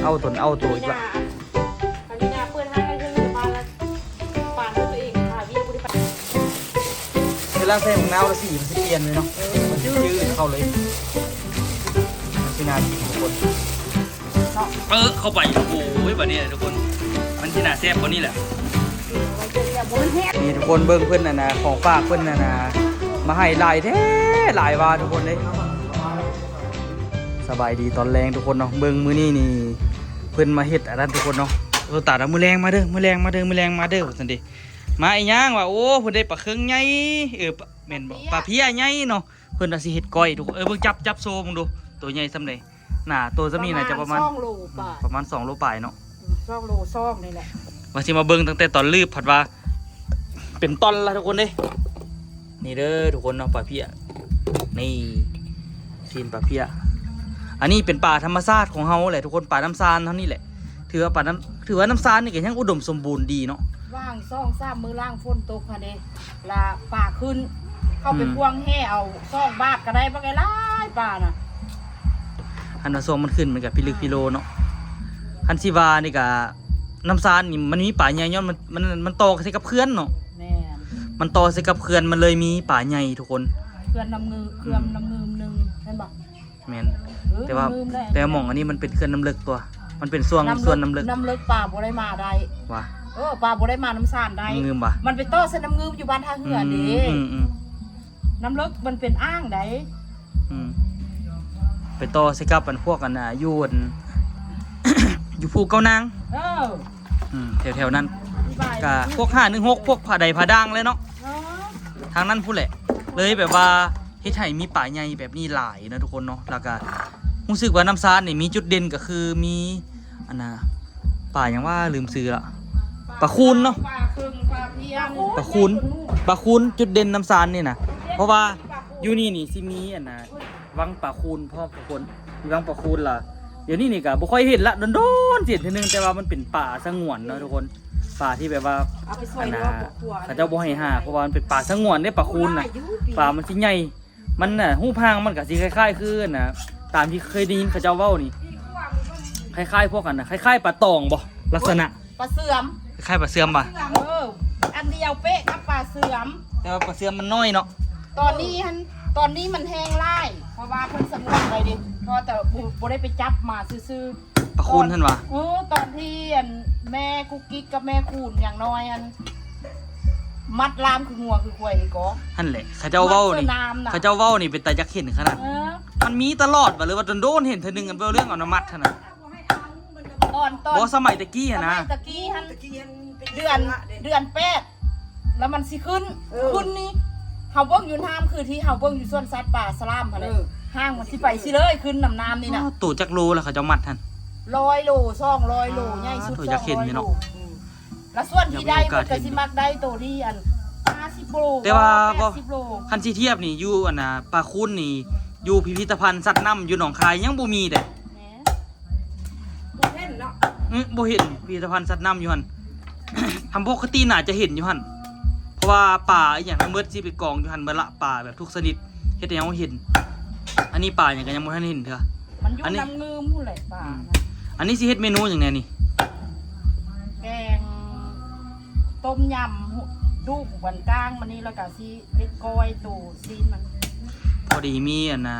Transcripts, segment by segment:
ເອົາຕົນເອົາໂຕອີກລະ. ອັນນີ້ນະ ເປີດຮ້ານໃຫ້ເພິ່ນ ແຕ່ວ່າລະ ປານຕົວເອງ ຫາວຽກບໍ່ໄດ້ໄປ. ເວລາໃສ່ໝາກນາວລະ ສີມັນຊິປ່ຽນເລີຍເນາະ. ເອີ ມັນຊິຈື່ເຂົ້າເລີຍ. ຊິໜ້າກິນທຸກຄົນເນາະ. ເອີ ເຂົ້າໄປ ໂອ້ຍ ບາດນີ້ແຫຼະທຸກຄົນ ມັນຊິໜ້າແຊບກວ່ານີ້ແຫຼະ. ນີ້ທຸກຄົນເບິ່ງເພິ່ນ ອັນນ່າ ຂອງຝາກເພິ່ນ ອັນນ່າ ມາໃຫ້ຫຼາຍແທ້ຫຼາຍວ່າທຸກຄົນເດ້. ສະບາຍດີຕອນແລງທຸກຄົນເນາະ. ເບິ່ງມື້ນີ້ນີ້ເພິ່ນມາເຮັດອັນນັ້ນທຸກຄົນເນາະ. ໂຕຕາດ ມື້ແລງມາເດີ ມື້ແລງມາເດີ ມື້ແລງມາເດີ ວ່າຊັ້ນເດ. ມາອີຫຍັງວະ? ໂອ້ ເພິ່ນໄດ້ປາເຄິ່ງໃຫຍ່ ເອີ ປາ ແມ່ນບໍ່? ປາເພັຍໃຫຍ່ເນາະ. ເພິ່ນວ່າຊິເຮັດກ້ອຍທຸກຄົນ. ເອີ ເບິ່ງ ຈັບ ຈັບໂຊເບິ່ງດູ ໂຕໃຫຍ່ສ່ຳໃດ. ໜ້າ ໂຕສ່ຳນີ້ໜ້າຈະປະມານ ປະມານສອງໂລປາຍ ປະມານສອງໂລປາຍເນາະ. ສອງໂລສອງນີ້ແຫຼະ. ວ່າຊິມາເບິ່ງຕັ້ງແຕ່ຕອນລືບ ພັດວ່າເປັນຕ່ອນລະທຸກຄົນເດ້. ນີ້ເດີທຸກຄົນເນາະ ປາເພັຍ ນີ້ ຊີ້ນປາເພັຍ. ອັນນີ້ເປັນປາທຳມະຊາດຂອງເຮົາແຫຼະທຸກຄົນ ປານ້ຳຊານເຮົານີ້ແຫຼະ. ຖືວ່າປານ້ຳ ຖືວ່ານ້ຳຊານນີ້ກໍຍັງອຸດົມສົມບູນດີເນາະ. ວ່າງສອງສາມມື້ຫຼັງຝົນຕົກຫັ້ນເດ ລະປາຂຶ້ນ ເຂົ້າໄປ ອືມ ພວງແຫເອົາ ສອງບາດກໍໄດ້ບັກຫຼາຍໆປານະ. ຄັນວ່າຊ່ວງມັນຂຶ້ນມັນກໍພິລຶກພິໂລເນາະ. ຄັນຊິວ່ານີ້ກໍ ນ້ຳຊານນີ້ມັນມີປາໃຫຍ່ ຍ້ອນມັນ ມັນ ມັນຕໍ່ໃສ່ກັບເຂື່ອນເນາະ. ແມ່ນ ມັນຕໍ່ໃສ່ກັບເຂື່ອນ ມັນເລີຍມີປາໃຫຍ່ທຸກຄົນ. ເຂື່ອນນ້ຳງື່ມ ເຂື່ອນ ອືມ ນ້ຳງື່ມໜຶ່ງ ແມ່ນບໍ່? ແມ່ນ ເອີ ແຕ່ວ່າ ແຕ່ວ່າໝ່ອງອັນນີ້ມັນເປັນເຂື່ອນນ້ຳເລິກຕົວະ ມັນເປັນຊ່ວງ ນ້ຳເລິກ ສ່ວນນ້ຳເລິກ ນ້ຳເລິກປາບໍ່ໄດ້ມາໄດ້. ວ່າ ເອີ ປາບໍ່ໄດ້ມານ້ຳຊານໄດ້. ນ້ຳງື່ມຫວາ? ມັນໄປຕໍ່ໃສ່ນ້ຳງື່ມຢູ່ບ້ານທ່າເຮືອເດ້. ອືມ ອືມ ອືມ ນ້ຳເລິກມັນເປັນອ່າງໃດ. ອືມ ໄປຕໍ່ໃສ່ກັບອັນພວກອັນ ອ່າ ຢູ່ອັນ ຢູ່ພູເກົ້ານາງ. ເອີ ອືມ ແຖວໆນັ້ນ ກະພວກຫ້າໜຶ່ງຫົກ ພວກຜາໃດຜາດ່າງແຫຼະເນາະ. ເອີ ທາງນັ້ນພຸ້ນແຫຼະ ເລີຍແບບວ່າເຮັດໃຫ້ມີປາໃຫຍ່ແບບນີ້ຫຼາຍເນາະທຸກຄົນເນາະ. ແລ້ວກະຮູ້ສຶກວ່ານ້ຳຊານນີ້ມີຈຸດເດັ່ນກໍຄືມີອັນນ່າ ປາຫຍັງຫວາ ລືມຊື່ລະ ປາຄູນເນາະ. ປາເຄິ່ງ ປາເພັຍ ປາຄູນ ປາຄູນ ຈຸດເດັ່ນນ້ຳຊານນີ້ນະ ເພາະວ່າຢູ່ນີ້ນີ້ຊິມີອັນນ່າ ວັງປາຄູນພ້ອມທຸກຄົນ ມີວັງປາຄູນລະ. ດຽວນີ້ນີ້ກະບໍ່ຄ່ອຍເຫັນລະ ດົນໆຊິເຫັນເທື່ອໜຶ່ງ ແຕ່ວ່າມັນເປັນປ່າສະຫງວນເນາະທຸກຄົນ ປ່າທີ່ແບບວ່າ ເອົາໄປຊ່ອຍ ອັນນ່າ ເຂົາເຈົ້າບໍ່ໃຫ້ຫາ ເພາະວ່າມັນເປັນປ່າສະຫງວນເດ້ ປາຄູນນະ ຫຼາຍຢູ່ປີ ປ່າມັນຊິໃຫຍ່ ມັນນະ ຮູບຮ່າງມັນກະຊິຄ້າຍໆຄືອັນນ່າ ຕາມທີ່ເຄີຍໄດ້ຍິນເຂົາເຈົ້າເວົ້ານີ້ ຄ້າຍໆພວກອັນນ່າ ຄ້າຍໆປາຕອງບໍ່ ລັກສະນະ. ປາເຊື່ອມ ຄ້າຍໆປາເຊື່ອມຫວາ? ເຊື່ອມ ເອີ ອັນດຽວເປະກັບປາເຊື່ອມ ແຕ່ວ່າປາເຊື່ອມມັນນ້ອຍເນາະ. ຕອນນີ້ຫັ້ນ ຕອນນີ້ມັນແຫ້ງຫຼາຍ ເພາະວ່າເພິ່ນສະຫງວນໄວ້ເດ້ ເພາະແຕ່ບໍ່ ບໍ່ໄດ້ໄປຈັບມາຊື່ໆ. ປາຄູນຫັ້ນຫວາ? ເອີ ຕອນທີ່ອັນແມ່ກຸກກິກກັບແມ່ຄູນຫຍັງນ້ອຍຫັ້ນ ມັດລາມຄືງົວຄືຄວາຍນີ້ກໍ ຫັ້ນແຫຼະ ເຂົາເຈົ້າເວົ້ານີ້ ເຂົາເຈົ້າເວົ້ານີ້ເປັນຕາຢາກເຫັນຂະໜາດ. ເອີ ມັນມີຕະຫຼອດຫວາ ຫຼືວ່າໂດນໆເຫັນເທື່ອໜຶ່ງ ອັນເວົ້າເລື່ອງເອົານ້ຳມັດຫັ້ນນະ? ຕອນ ຕອນ ບໍ່ ສະໄໝຕະກີ້ຫັ້ນນະ ສະໄໝຕະກີ້ຫັ້ນ ຕະກີ້ຫັ້ນເປັນ ເດືອນ ເດືອນແປດ ແລ້ວມັນຊິຂຶ້ນ. ເອີ ຂຶ້ນນີ້ ເຮົາເບິ່ງຢູ່ນ້ຳ ຄືທີ່ເຮົາເບິ່ງຢູ່ສວນສັດປ່າສະຫຼາມຫັ້ນແຫຼະ. ເອີ ຮ່າງມັນຊິໄປຊິເລີຍຂຶ້ນນ້ຳນ້ຳນີ້ນະ. ໂຕຈັກໂລລະເຂົາເຈົ້າມັດຫັ້ນ? ຮ້ອຍໂລ ສອງຮ້ອຍໂລ ອ່າ ໃຫຍ່ສຸດ ໂຕຢາກເຫັນຢູ່ເນາະ. ສອງຮ້ອຍໂລ ອືມ ແລ້ວສ່ວນທີ່ໄດ້ ຢາກມີໂອກາດເຫັນ ເພິ່ນກໍຊິມັກໄດ້ໂຕທີ່ອັນຫ້າສິບໂລ ແຕ່ວ່າ ແປດສິບໂລ. ຄັນຊິທຽບນີ້ ຢູ່ອັນນ່າ ປາຄູນນີ້ ຢູ່ພິພິທະພັນສັດນ້ຳຢູ່ໜອງຄາຍຍັງບໍ່ມີເດ້. ແມ່ນ ບໍ່ເຫັນເນາະ. ອື ບໍ່ເຫັນ ພິພິທະພັນສັດນ້ຳຢູ່ຫັ້ນ ທຳປົກກະຕິໜ້າຈະເຫັນຢູ່ຫັ້ນ ເພາະວ່າປາອີ່ຫຍັງທັງໝົດຊິໄປກອງຢູ່ຫັ້ນເບິດລະ ປາແບບທຸກຊະນິດ ເຮັດໃຫ້ເຮົາເຫັນ. ອັນນີ້ປາຫຍັງກໍຍັງບໍ່ທັນເຫັນເທື່ອ. ມັນຢູ່ ອັນນີ້ ນ້ຳງື່ມພຸ້ນແຫຼະປາ. ອືມ ອັນນີ້ຊິເຮັດເມນູຫຍັງແດ່ນີ້? ແກງ ຕົ້ມຍຳ ດູກ ຫວນກ້າງ ມານີ້ ແລ້ວກໍຊິ ເຮັດກ້ອຍໂຕຊີ້ນມັນ. ພໍດີມີອັນນ່າ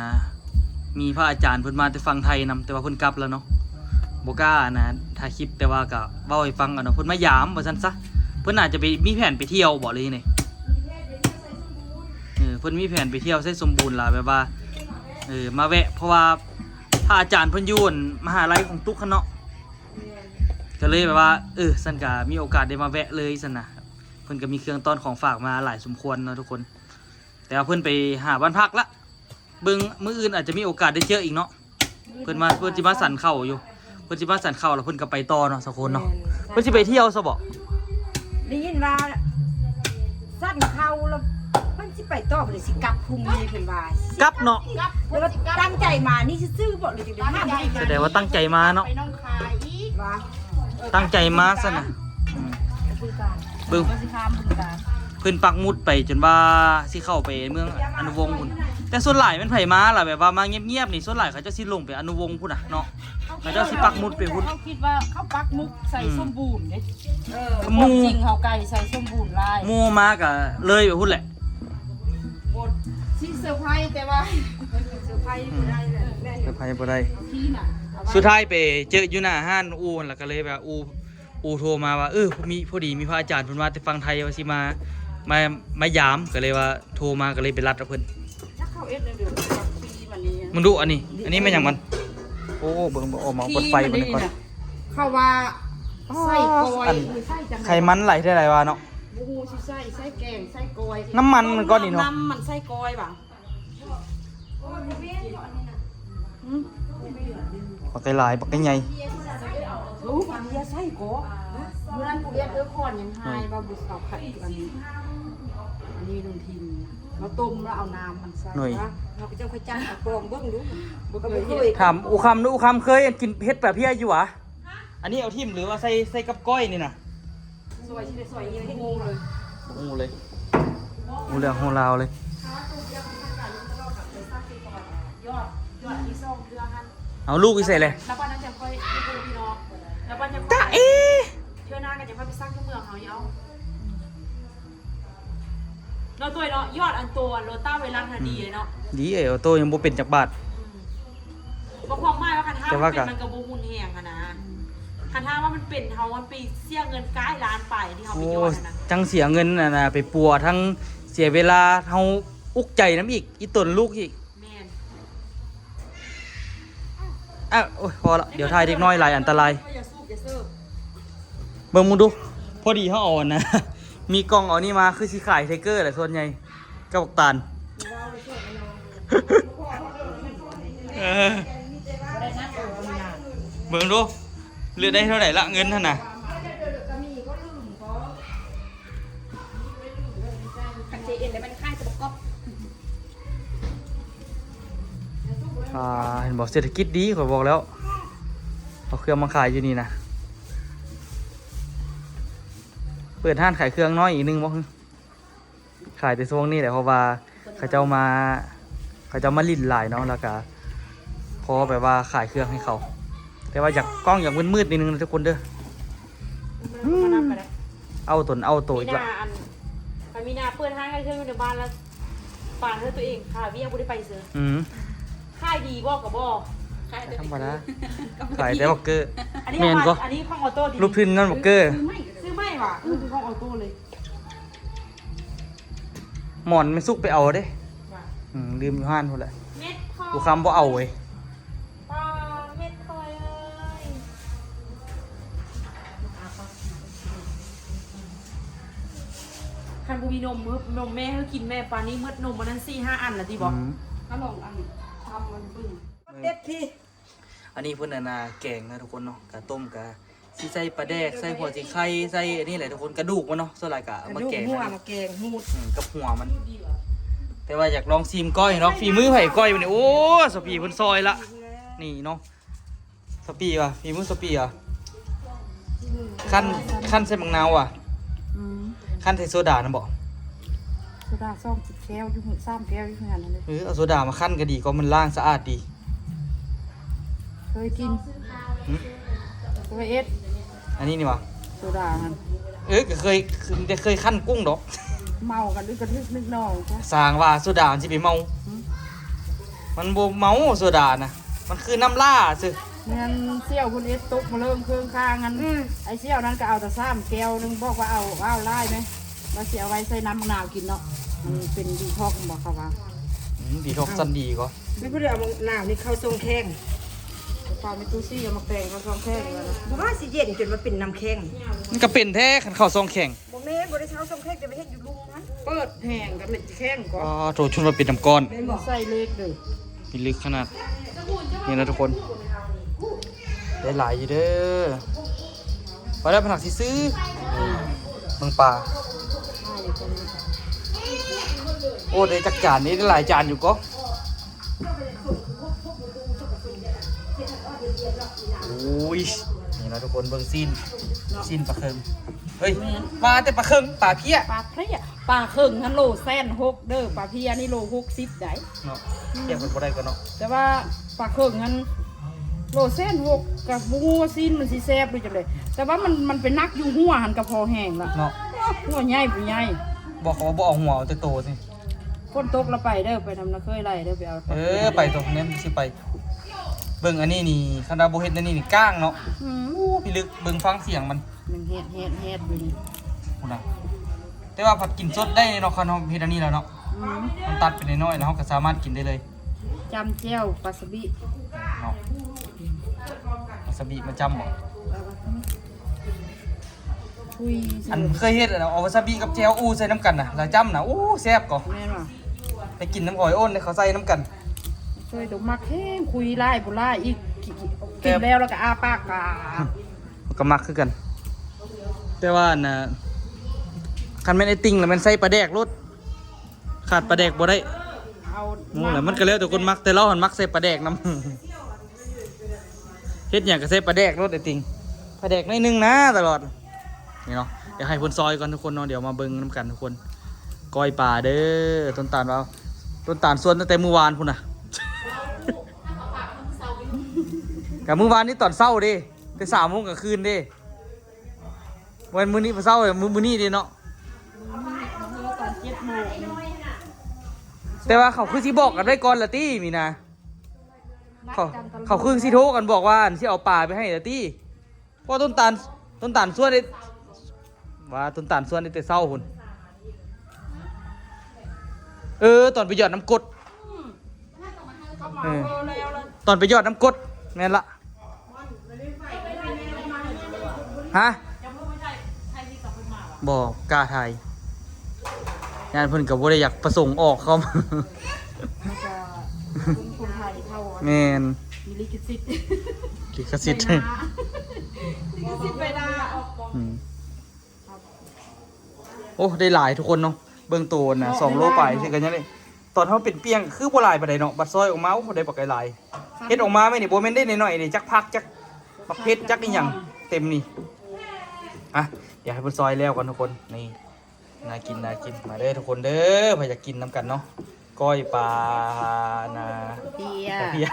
ມີພະອາຈານເພິ່ນມາແຕ່ຝັ່ງໄທນຳ ແຕ່ວ່າເພິ່ນກັບແລ້ວເນາະ ບໍ່ກ້າອັນນ່າຖ່າຍຄລິບ ແຕ່ວ່າກະເວົ້າໃຫ້ຟັງເອົາເນາະ ເພິ່ນມາຢາມວ່າຊັ້ນຊະ. ເພິ່ນອາດຈະໄປ ມີແຜນໄປທ່ຽວບໍ່ ຫຼືຈັ່ງໃດ? ເອີ ເພິ່ນມີແຜນໄປທ່ຽວໄຊສົມບູນລະ ແບບວ່າ ເອີ ມາແວະ ເພາະວ່າພະອາຈານເພິ່ນຢູ່ອັນມະຫາໄລຂອງຕຸກຫັ້ນເນາະ ກໍເລີຍແບບວ່າ ເອີ ຊັ້ນກະມີໂອກາດໄດ້ມາແວະເລີຍຊັ້ນນະ. ເພິ່ນກໍມີເຄື່ອງຕ້ອນຂອງຝາກມາຫຼາຍສົມຄວນເນາະທຸກຄົນ ແຕ່ວ່າເພິ່ນໄປຫາບ້ານພັກລະ ເບິ່ງມື້ອື່ນອາດຈະມີໂອກາດໄດ້ເຈີອີກເນາະ. ເພິ່ນມາ ເພິ່ນຊິມາສັນເຂົ້າຢູ່ ເພິ່ນຊິມາສັນເຂົ້າແລ້ວເພິ່ນກໍໄປຕໍ່ເນາະ ສາວໂຄນເນາະ. ແມ່ນ ເພິ່ນຊິໄປທ່ຽວຊະບໍ່? ໄດ້ຍິນວ່າສັນເຂົ້າແລ້ວເພິ່ນຊິໄປຕໍ່ ເພິ່ນຊິກັບພຸ່ງນີ້ເພິ່ນວ່າ. ກັບເນາະ ກັບ ເພິ່ນວ່າຕັ້ງໃຈມານີ້ຊື່ໆບໍ່ ຫຼືຈັ່ງໃດ? ແສດງວ່າຕັ້ງໃຈມາເນາະ ໄປໜອງຄາຍອີກ ວ່າ ເອີ ຕັ້ງໃຈມາຊັ້ນນະ. ອືມ ເບິ່ງ ມັນຊິຂ້າມບຶງການ ເພິ່ນປັກໝຸດໄປຈົນວ່າຊິເຂົ້າໄປເມືອງອະນຸວົງພຸ້ນ. ແຕ່ສ່ວນຫຼາຍແມ່ນໃຜມາລະ ແບບວ່າມາງຽບໆນີ້ ສ່ວນຫຼາຍເຂົາເຈົ້າຊິລົງໄປອະນຸວົງພຸ້ນນະເນາະ ເຂົາເຈົ້າຊິປັກໝຸດໄປພຸ້ນ. ເຮົາຄິດວ່າເຂົາປັກໝຸດໃສ່ສົມບູນເດ້ ເອີ ຄວາມຈິງເຮົາໄກໃສ່ສົມບູນຫຼາຍ ໝູ່ມາກະເລີຍໄປພຸ້ນແຫຼະ. ບໍ່ ຊິເຊີໄພ ແຕ່ວ່າເຊີໄພບໍ່ໄດ້ແຫຼະ ເຊີໄພບໍ່ໄດ້. ທີ່ນະ ສຸດທ້າຍໄປເຈີຢູ່ໜ້າຮ້ານອູ່ຫັ້ນລະ ກະເລີຍແບບອູ່ ອູ່ໂທມາວ່າ ເອີ ມີ ພໍດີມີພະອາຈານເພິ່ນມາແຕ່ຝັ່ງໄທວ່າຊິມາ ມາ ມາຢາມ ກະເລີຍວ່າໂທມາ ກະເລີຍໄປລັດເອົາເພິ່ນ. ຈັກເຂົາເຮັດແນວເດີ ບັກຊີມັນນີ້ ມຶງດູອັນນີ້ ອັນນີ້ແມ່ນຫຍັງມັນ? ໂອ້ ເບິ່ງ ເບິ່ງ ອອກມາເປີດໄຟເບິ່ງກ່ອນ. ເຂົາວ່າ ອໍ ໃສ່ກ້ອຍ ອັນ ໃສ່ຈັ່ງໃດ ໄຂມັນໄຫຼເທົ່າໃດວະເນາະ? ບໍ່ຮູ້ຊິໃສ່ ໃສ່ແກງ ໃສ່ກ້ອຍ ນ້ຳມັນມັນກ້ອນນີ້ເນາະ ນ້ຳມັນໃສ່ກ້ອຍຫວາ? ບັກໄກ່ຫຼາຍ ບັກໄກ່ໃຫຍ່. ໂອ້ ບັກເບຍໃສ່ກໍ ມື້ນັ້ນຜູ້ວຽດເອີຄອນຍັງຫາຍວ່າບໍ່ເອົາໄຂ່ອັນນີ້ ອັນນີ້ລົງທີມ ມາຕົ້ມແລ້ວເອົານ້ຳມັນໃສ່ ເຮົາກໍຈັ່ງຄ່ອຍຈັບເອົາປອງເບິ່ງດູ ບໍ່ເຄີຍເຮັດ. ຖາມອູຄຳດູ ອູຄຳເຄີຍກິນເຫັດປາເພຍຢູ່ຫວາ? ອັນນີ້ເອົາຖິ້ມ ຫຼືວ່າໃສ່ ໃສ່ກັບກ້ອຍນີ້ນະ? ຊອຍຊິໄດ້ຊອຍເຍາະ ບໍ່ຮູ້ເລີຍ ບໍ່ຮູ້ເລີຍ ບໍ່ຮູ້ເລື່ອງຮູ້ລາວເລີຍ. ເອົາລູກຢູ່ໃສແຫຼະ? ລະບາດນັ້ນຈະຄ່ອຍຢູ່ພີ່ນ້ອງ ລະບາດຈະຄ່ອຍ ຕະເອ ເທື່ອໜ້າກໍຈະຄ່ອຍໄປຊັກຢູ່ເມືອງເຮົານີ້ເອົາ. ເນາະ ໂຕຍເນາະ ຍອດອັນໂຕອັນໂຣຕາໄວຣັສຫັ້ນ ອືມ ດີເລີຍເນາະ ດີເອີຍ ໂຕຍັງບໍ່ເປັນຈັກບາດ. ອືມ ບໍ່ ຄວາມໝາຍວ່າຄັນຖ້າມັນເປັນ ມັນກໍບໍ່ຮຸນແຮງຫັ້ນນະ ຄັນຖ້າວ່າມັນເປັນ ເຮົາມັນໄປເສຍເງິນກາຍລ້ານປາຍທີ່ເຮົາໄປຍອດຫັ້ນນະ ໂອ້ ທັງເສຍເງິນຫັ້ນນະ ໄປປົວ ທັງເສຍເວລາ ເຮົາອຸກໃຈນຳອີກ ອີ່ຕົນລູກອີກ. ແມ່ນ ອ່ະ ໂອ້ຍ ພໍລະ ດຽວຖ່າຍເດັກນ້ອຍຫຼາຍອັນຕະລາຍ. ເບິ່ງ ເບິ່ງດູ ພໍດີເຮົາເອົາອັນນະ ມີກ່ອງເອົານີ້ມາ ຄືຊິຂາຍໄທເກີແຫຼະສ່ວນໃຫຍ່ ກັບບັກຕານ. ເອີ ເບິ່ງດູ ເຫຼືອໄດ້ເທົ່າໃດລະເງິນຫັ້ນນະ. ຄັນເຈເອັນແລ້ວມັນຂາຍແຕ່ບັກກອບ. ອ່າ ເຫັນບໍ່ ເສດຖະກິດດີ ຂ້ອຍບອກແລ້ວ ເອົາເຄື່ອງມາຂາຍຢູ່ນີ້ນະ. ເປີດຮ້ານຂາຍເຄື່ອງນ້ອຍອີກໜຶ່ງບໍ່? ຂາຍແຕ່ຊ່ວງນີ້ແຫຼະ ເພາະວ່າເຂົາເຈົ້າມາ ເຂົາເຈົ້າມາຫຼິ້ນຫຼາຍເນາະ ແລ້ວກະພໍແບບວ່າຂາຍເຄື່ອງໃຫ້ເຂົາ ແຕ່ວ່າຢາກ ກ້ອງຢາກມືດໆ ໜ້ອຍໜຶ່ງນະທຸກຄົນເດີ. ເອົາຕົນເອົາໂຕອີກລະ. ມີນາ ອັນ ໄປມີນາເປີດຮ້ານຂາຍເຄື່ອງຢູ່ໃນບ້ານລະ ປານເທື່ອໂຕເອງຂາຍວຽກບໍ່ໄດ້ໄປເຊີ. ອືມ ຂາຍດີບໍ່ກໍບໍ່ ຂາຍແຕ່ ທຳມະດາ ຂາຍແຕ່ບັກເກີ. ອັນນີ້ ແມ່ນກໍ ອັນນີ້ຂອງອໍໂຕ້ ລູກທຶນນັ້ນບັກເກີ ຊື້ໃໝ່ ຊື້ໃໝ່ຫວາ? ເອີ ຂອງອໍໂຕ້ເລີຍ. ໝອນແມ່ສຸກໄປເອົາເດ້. ວ່າ ອືມ ລືມຢູ່ຮ້ານພຸ້ນແຫຼະ ເມັດຄອຍ ຜູ້ຄຳບໍ່ເອົາເວີຍ. ປາເມັດຄອຍເອີຍ ຄັນບໍ່ມີນົມ ນົມແມ່ໃຫ້ກິນແມ່ ປານນີ້ໝົດນົມອັນນັ້ນສີ່ຫ້າອັນລະຕິບໍ? ອືມ ມາລອງອັນທຳມັນເບິ່ງ ເດັດທີ. ອັນນີ້ເພິ່ນອັນນ່າແກງນະທຸກຄົນເນາະ ກະຕົ້ມກະຊິໃສ່ປາແດກ ໃສ່ຫົວຊິໄຄ ໃສ່ອັນນີ້ແຫຼະທຸກຄົນ ກະດູກມັນເນາະ ສ່ວນຫຼາຍກະເອົາມາແກງ ຫົວມາແກງ ຫູດ ອືມ ກັບຫົວມັນ. ແຕ່ວ່າຢາກລອງຊີມກ້ອຍເນາະ ຝີມືໃຜກ້ອຍມື້ນີ້. ໂອ້ ສາວປີເພິ່ນຊອຍລະ ນີ້ເນາະ ສາວປີວ່າ ຝີມືສາວປີວ່າ ຄັ້ນ ຄັ້ນໃສ່ໝາກນາວວ່າ ອືມ ຄັ້ນໃສ່ໂຊດານຳບໍ? ໂຊດາສອງແກ້ວຢູ່ ສາມແກ້ວຢູ່ເຮືອນນັ້ນເດ້. ເອີ ເອົາໂຊດາມາຄັ້ນກະດີກວ່າ ມັນລ້າງສະອາດດີ. ເຄີຍກິນ ຫຶ? ເຄີຍເຮັດ ອັນນີ້ນີ້ຫວາ? ໂຊດາຫັ້ນ ເອີ ກະເຄີຍ ແຕ່ເຄີຍຄັ້ນກຸ້ງດອກ. ເມົາກັນອີກກະທຶກນຶກໜອງຊະ ສ້າງວ່າໂຊດາມັນຊິໄປເມົາ. ຫຶ? ມັນບໍ່ເມົາໂຊດານະ ມັນຄືນ້ຳຫຼ້າຊື່. ແມ່ນ ສ່ຽວເພິ່ນເຮັດຕົກມາເລີງເຄິ່ງຂ້າງຫັ້ນ. ອືມ ໄອ້ສ່ຽວນັ້ນກະເອົາແຕ່ສາມແກ້ວໜຶ່ງ ບອກວ່າເອົາ ເອົາຫຼາຍແດ່ ວ່າຊິເອົາໄວ້ໃສ່ນ້ຳໝາກນາວກິນເນາະ ມັນເປັນດີທັອກ ບອກເຂົາວ່າ. ອືມ ດີທັອກຊັ້ນດີກໍ ມີຜູ້ໃດເອົາໝາກນາວນີ້ເຂົ້າຊ່ອງແຂ້ງ? ປາແມ່ຕູ້ຊີ້ເອົາໝາກແຕງເຂົ້າຊ່ອງແຂ້ງ. ບໍ່ວ່າຊິເຢັນຈົນວ່າເປັນນ້ຳແຂງ. ມັນກະເປັນແທ້ ຄັນເຂົ້າຊ່ອງແຂ້ງ. ບໍ່ແມ່ນ ບໍ່ໄດ້ເຊົ່າຊ່ອງແຂກ ແຕ່ໄປເຮັດຢູ່ລຸ່ມຫັ້ນ. ເປີດແຫ້ງກໍແມ່ນແຂງກໍ ອໍ ໂຕ ຈົນວ່າເປັນນ້ຳກ້ອນ. ແມ່ນບໍ່? ໃສ່ເລກເດີ ມີເລກຂະໜາດນີ້ນະທຸກຄົນ. ໄດ້ຫຼາຍຢູ່ເດີ ວ່າແລ້ວພະນັກຊິຊື້. ເບິ່ງປາ ໂອ້ ໄດ້ຈັກຈານນີ້ ໄດ້ຫຼາຍຈານຢູ່ກໍ. ໂອ້ຍ ນີ້ເນາະທຸກຄົນ ເບິ່ງຊີ້ນ ເນາະ ຊີ້ນປາເຄິ່ງ ເຮີ້ຍ ແມ່ນ ວ່າແຕ່ປາເຄິ່ງ ປາເພຍ ປາເພຍ ປາເຄິ່ງຫັ້ນໂລແສນຫົກເດີ ປາເພຍນີ້ໂລຫົກສິບໄດ໋ ເນາະ ອືມ ທຽບກັນບໍ່ໄດ້ກໍເນາະ ແຕ່ວ່າປາເຄິ່ງຫັ້ນໂລແສນຫົກ ກໍບໍ່ຮູ້ວ່າຊີ້ນມັນຊິແຊບຫຼືຈັ່ງໃດ ແຕ່ວ່າມັນ ມັນໄປໜັກຢູ່ຫົວຫັ້ນກໍພໍແຮງລະ ເນາະ ຫົວໃຫຍ່ບໍ່ໃຫຍ່ ບອກເຂົາວ່າບໍ່ເອົາຫົວ ເອົາແຕ່ໂຕຊີ້. ຝົນຕົກລະໄປເດີ ໄປນຳນາເຄີຍໄລ່ເດີ ໄປເອົາ ເອີ ໄປຕົກແນມຊິໄປ ເບິ່ງອັນນີ້ນີ້ ຄັນວ່າບໍ່ເຮັດອັນນີ້ນີ້ກ້າງເນາະ ອືມ ໂອ້ ພິລຶກ ເບິ່ງຟັງສຽງມັນ ມັນແຮດໆໆຢູ່ນີ້ ພຸ້ນນະ ແຕ່ວ່າພັດກິນສົດໄດ້ເນາະ ຄັນເຮົາເຮັດອັນນີ້ແລ້ວເນາະ ອືມ ມັນຕັດເປັນນ້ອຍໆ ແລ້ວເຮົາກໍສາມາດກິນໄດ້ເລີຍ ຈ້ຳແຈ່ວວາຊາບິເນາະ ວາຊາບິມາຈ້ຳບໍ? ຄຸຍ ອັນເຄີຍເຮັດອັນເອົາວາຊາບິກັບແຈ່ວອູ່ໃສ່ນຳກັນນະ ແລ້ວຈ້ຳນະ ໂອ້ ແຊບກໍ ແມ່ນບໍ່? ໄປກິນນຳອ້ອຍໂອນເດ້ ເຂົາໃສ່ນຳກັນ ເຄີຍຕົກມັກແຮງ ຄຸຍຫຼາຍບໍ່ຫຼາຍອີກ ກິນ ກິນແລ້ວ ແລ້ວກໍອ້າປາກກາ ກໍມັກຄືກັນ ແຕ່ວ່າອັນນ່າ ຄັນແມ່ນໄອ້ຕິ່ງລະແມ່ນໃສ່ປາແດກໂລດ ຂາດປາແດກບໍ່ໄດ້ ເອົາ ໂອ້ ແລ້ວມັນກໍແລ້ວແຕ່ຄົນມັກ ແຕ່ລາວຫັ້ນມັກໃສ່ປາແດກນຳ ເຮັດຫຍັງກໍໃສ່ປາແດກໂລດໄອ້ຕິ່ງ ປາແດກໜ້ອຍໜຶ່ງນາຕະຫຼອດ ນີ້ເນາະ ດຽວໃຫ້ເພິ່ນຊອຍກ່ອນທຸກຄົນເນາະ ດຽວມາເບິ່ງນຳກັນທຸກຄົນ ກ້ອຍປາເດີ ຕົ້ນຕານວ່າ ຕົ້ນຕານຊວນຕັ້ງແຕ່ມື້ວານພຸ້ນນະ ກະມື້ວານນີ້ຕອນເຊົ້າເດ້ ແຕ່ສາມໂມງກາງຄືນເດ້ ບໍ່ແມ່ນມື້ນີ້ເຊົ້າ ມື້ ມື້ນີ້ເດ້ເນາະ ຕອນເຈັດໂມງ ແຕ່ວ່າເຂົາຄືຊິບອກກັນໄວ້ກ່ອນລະຕິ ມີນາ ເຂົາ ເຂົາຄືຊິໂທກັນບອກວ່າ ອັນ ຊິເອົາປາໄປໃຫ້ລະຕິ ເພາະຕົ້ນຕານ ຕົ້ນຕານສວນໄດ້ ວ່າຕົ້ນຕານສວນໄດ້ແຕ່ເຊົ້າພຸ້ນ ເອີ ຕອນໄປຢອດນ້ຳກົດ ອືມ ເອີ ຕອນໄປຢອດນ້ຳກົດ ແມ່ນລະ ຮະ ບໍ່ກ້າຖ່າຍ ຢ້ານເພິ່ນກໍບໍ່ໄດ້ຢາກປະສົງອອກເຂົ້າ ມັນກໍຄົນໄທເຂົາ ແມ່ນ ມີລິຂະສິດ ລິຂະສິດ ໃບໜ້າ ລິຂະສິດໃບໜ້າ ອືມ ໂອ້ ໄດ້ຫຼາຍທຸກຄົນເນາະ ເບິ່ງໂຕນະ ສອງໂລປາຍ ຊິກໍຍັງໄດ້ ຕອນເຮົາເປັນປ່ຽງຄືບໍ່ຫຼາຍປານໃດເນາະ ບັດຊອຍອອກມາ ໂອ້ ໄດ້ບັກຫຼາຍໆ ເຮັດອອກມາແມ່ນນີ້ ບໍ່ແມ່ນໄດ້ໜ້ອຍໆເດ້ ຈັກຜັກ ຈັກບັກເຜັດ ຈັກອີ່ຫຍັງ ເຕັມນີ້ ອ່ະ ດຽວໃຫ້ເພິ່ນຊອຍແລ້ວກ່ອນທຸກຄົນ ນີ້ ໜ້າກິນ ໜ້າກິນ ມາເດີທຸກຄົນເດີ ໃຜຢາກກິນນຳກັນເນາະ ກ້ອຍປານາ ເພຍ ປາເພຍ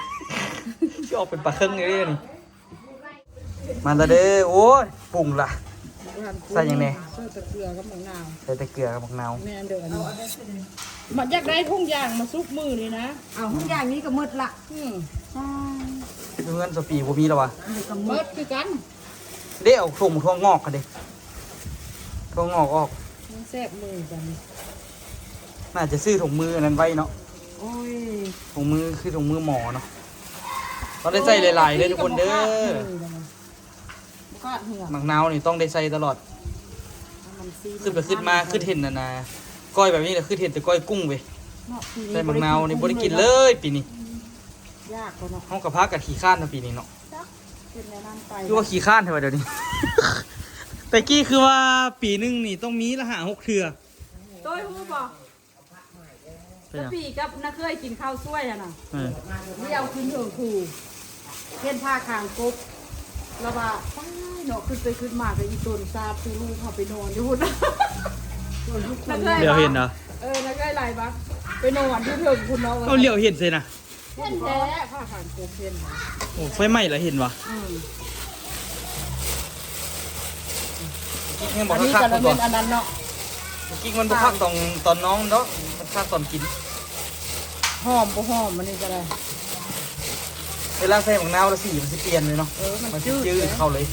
ຊິອອກເປັນປາເຄິ່ງເດ້ນີ້ ມາລະເດີ ໂອ້ຍ ປຸງລະ ໃສ່ຫຍັງແດ່? ໃສ່ແຕ່ເກືອກັບໝາກນາວ ໃສ່ແຕ່ເກືອກັບໝາກນາວ ແມ່ນເດີ ອັນນີ້ ມັນຢາກໄດ້ທຸງຢາງມາສຸກມື້ນີ້ນະ ເອົາ ທຸງຢາງນີ້ກໍໝົດລະ ອືມ ຢູ່ເຮືອນສະປີບໍ່ມີແລ້ວວະ ເອີ ກໍໝົດ ໝົດຄືກັນ ເດ້ ເອົາຖົງຖົ່ວງອກຫັ້ນເດ້ ຖົ່ວງອກອອກ ມັນແຊບມືກັນ ໜ້າຈະຊື້ຖົງມືອັນນັ້ນໄວ້ເນາະ ໂອ້ຍ ຖົງມືຄືຖົງມືໝໍເນາະ ຕ້ອງໄດ້ໃສ່ຫຼາຍໆເດີທຸກຄົນເດີ ບໍ່ຂາດເຫື່ອ ໝາກນາວນີ້ຕ້ອງໄດ້ໃສ່ຕະຫຼອດ ມັນຊີ ຄິດໄປຄິດມາ ມັນ ຄິດເຫັນອັນນ່າ ກ້ອຍແບບນີ້ລະ ຄິດເຫັນແຕ່ກ້ອຍກຸ້ງເວີຍ ເນາະ ປີນີ້ ໃສ່ໝາກນາວນີ້ບໍ່ໄດ້ກິນເລີຍປີນີ້ ອືມ ຍາກເນາະ ເຮົາກໍພາກັນຂີ້ຄ້ານເນາະປີນີ້ເນາະ ຈັກເປັນແນວນັ້ນໄປ ຄືວ່າຂີ້ຄ້ານແທ້ວ່າດຽວນີ້ ແຕ່ກີ້ຄືວ່າປີໜຶ່ງນີ້ຕ້ອງມີລະຫ້າຫົກເທື່ອ ໂດຍຮູ້ບໍ່? ຕະປີກັບນ້າເຄີຍກິນເຂົ້າສວຍຫັ້ນນະ ເອີ ດຽວຂຶ້ນເທິງພູ ເຫັນຜາຄາງກົບ ລະວ່າ ຕາຍເນາະ ຄິດໄປຄິດມາກໍອີຕົນຊາດ ຄືລູກເຮົາໄປນອນຢູ່ພຸ້ນ ນ້າເຄີຍ ດຽວເຫັນເນາະ ເອີ ນ້າເຄີຍໄລ່ວ່າ ໄປນອນຢູ່ເທິງພຸ້ນເນາະ ເອົາ ດຽວເຫັນໃສນະ ເຫັນແທ້ ຜ້າຂາງກົບເຫັນ ໂອ້ ໄຟໄໝ້ລະເຫັນຫວາ ອືມ ກິກຍັງບໍ່ຄັກໆ ອັນນີ້ກໍລະແມ່ນອັນນັ້ນເນາະ ກິກມັນບໍ່ຄັກຕອນ ຕອນນ້ອງເນາະ ມັນຄັກຕອນກິນ ຫອມບໍ່ຫອມ ອັນນີ້ກໍໄດ້ ເວລາໃສ່ໝາກນາວລະສີມັນຊິປ່ຽນເລີຍເນາະ ເອີ ມັນ ມັນຊິຈືດ ຈືດເລີຍ ເຂົ້າເລີຍ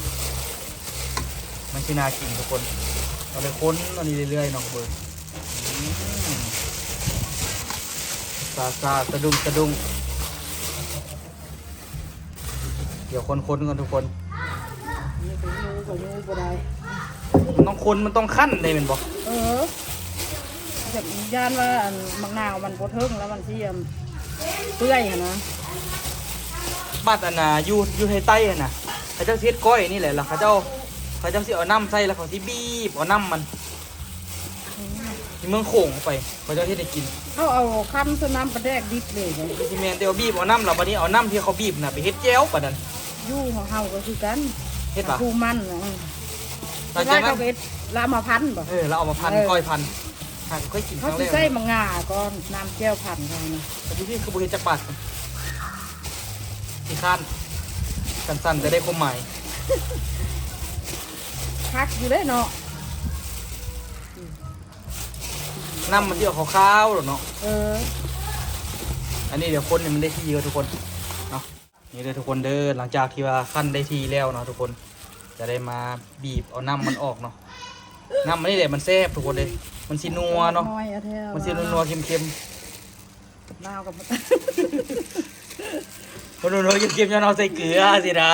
ມັນຊິໜ້າກິນທຸກຄົນ ເອົາເລີຍຄົນອັນນີ້ເລື້ອຍໆເນາະ ເບິ່ງ ອືມ ຊາໆ ສະດຸ້ງ ສະດຸ້ງ ດຽວຄົນໆກ່ອນທຸກຄົນ ນີ້ກໍຢູ່ ກໍຢູ່ບໍ່ໄດ້ ມັນຕ້ອງຄົນ ມັນຕ້ອງຄັ້ນເດ້ແມ່ນບໍ່ ເອີ ຢ້ານວ່າອັນໝາກນາວມັນບໍ່ເຖິງແລ້ວມັນຊິ ເປື່ອຍຫັ້ນນະ ບັດອັນນ່າ ຢູ່ ຢູ່ໄທໃຕ້ຫັ້ນນະ ເຂົາເຈົ້າຊິເຮັດກ້ອຍນີ້ແຫຼະ ແລ້ວເຂົາເຈົ້າ ເຂົາເຈົ້າຊິເອົານ້ຳໃສ່ ແລ້ວເຂົາຊິບີບເອົານ້ຳມັນ ອືມ ທີ່ເມືອງໂຂງໄປ ເຂົາເຈົ້າເຮັດໃຫ້ກິນ ເຂົາເອົາຄຳໃສ່ນ້ຳປາແດກດິບເລີຍ ຄືຊິແມ່ນ ແຕ່ວ່າບີບເອົານ້ຳ ແລ້ວບັດນີ້ເອົານ້ຳທີ່ເຂົາບີບນະໄປເຮັດແຈ່ວປານນັ້ນ ຢູ່ຂອງເຮົາກໍຄືກັນ ເຮັດປະ? ຜູ້ມັນນະ ເອີ ຫຼັງຈາກນັ້ນ ເຮັດລະເອົາມາພັນບໍ່? ເອີ ລະເອົາມາພັນ ເອີ ກ້ອຍພັນ ຫາກໍເຄີຍກິນ ເຮົາຊິໃສ່ໝາກງາກ່ອນ ນ້ຳແຈ່ວພັນເຮົານະ. ແຕ່ທີ່ນີ້ຄືບໍ່ເຮັດຈັກບາດ ຂີ້ຄ້ານ ສັ້ນໆ ແຕ່ໄດ້ຄວາມໝາຍ ຄັກຢູ່ເດ້ເນາະ. ນ້ຳມັນຊິອອກຂາວໆແລ້ວເນາະ. ເອີ ອັນນີ້ດຽວຄົນໃຫ້ມັນໄດ້ທີ່ກ່ອນທຸກຄົນເນາະ. ນີ້ເດີທຸກຄົນເດີ ຫຼັງຈາກທີ່ວ່າຄັ້ນໄດ້ທີ່ແລ້ວເນາະທຸກຄົນ ຈະໄດ້ມາບີບເອົານ້ຳມັນອອກເນາະ. ນ້ຳມັນນີ້ແຫຼະມັນແຊບທຸກຄົນເດີ ມັນຊິນົວເນາະ ມັນຊິນົວໆ ເຄັມໆ ນາວກັບ ມັນນົວໆ ເຄັມໆ ຍ້ອນເຮົາໃສ່ເກືອຊີ້ນະ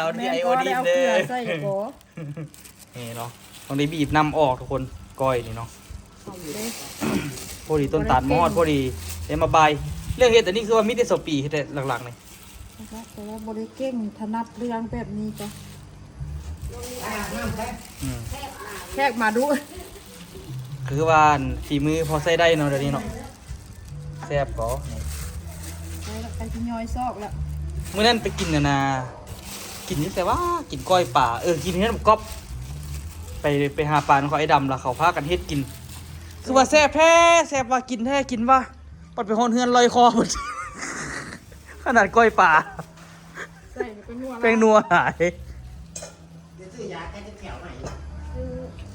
ມັນມີໄອໂອດີນເດີ. ນີ້ເນາະ ຕ້ອງໄດ້ບີບນ້ຳອອກທຸກຄົນ ກ້ອຍນີ້ເນາະ. ພໍດີຕົ້ນຕານມາຮອດພໍດີ ໄດ້ມາບາຍ. ເລື່ອງເຮັດອັນນີ້ຄືວ່າມີແຕ່ສອງປີເຮັດແຫຼະ ຫຼັກໆນີ້ ແຕ່ວ່າບໍ່ໄດ້ເກັ່ງ ຖະໜັດເລື່ອງແບບນີ້ກະ ອືມ ແຂກມາດຸ ຄືວ່າອັນ ຝີມືພໍໃຊ້ໄດ້ເນາະ ດຽວນີ້ເນາະ. ແຊບກໍນີ້ ໄປລະ ໄປທີ່ຍ້ອຍຊອກລະ. ມື້ນັ້ນໄປກິນອັນນ່າ ກິນຢູ່ໃສວະ ກິນກ້ອຍປາ ເອີ ກິນເຮືອນບັກກອບ ໄປ ໄປຫາປານຳເຂົາ ໄອ້ດຳລະ ເຂົາພາກັນເຮັດກິນ ຄືວ່າແຊບແທ້ ແຊບວ່າ ກິນແທ້ກິນວ່າ ບັດໄປຮອດເຮືອນລອຍຄໍໝົດ ຂະໜາດກ້ອຍປາ ໃສ່ແປ້ງນົວ ແປ້ງນົວຫຼາຍ. ເອີ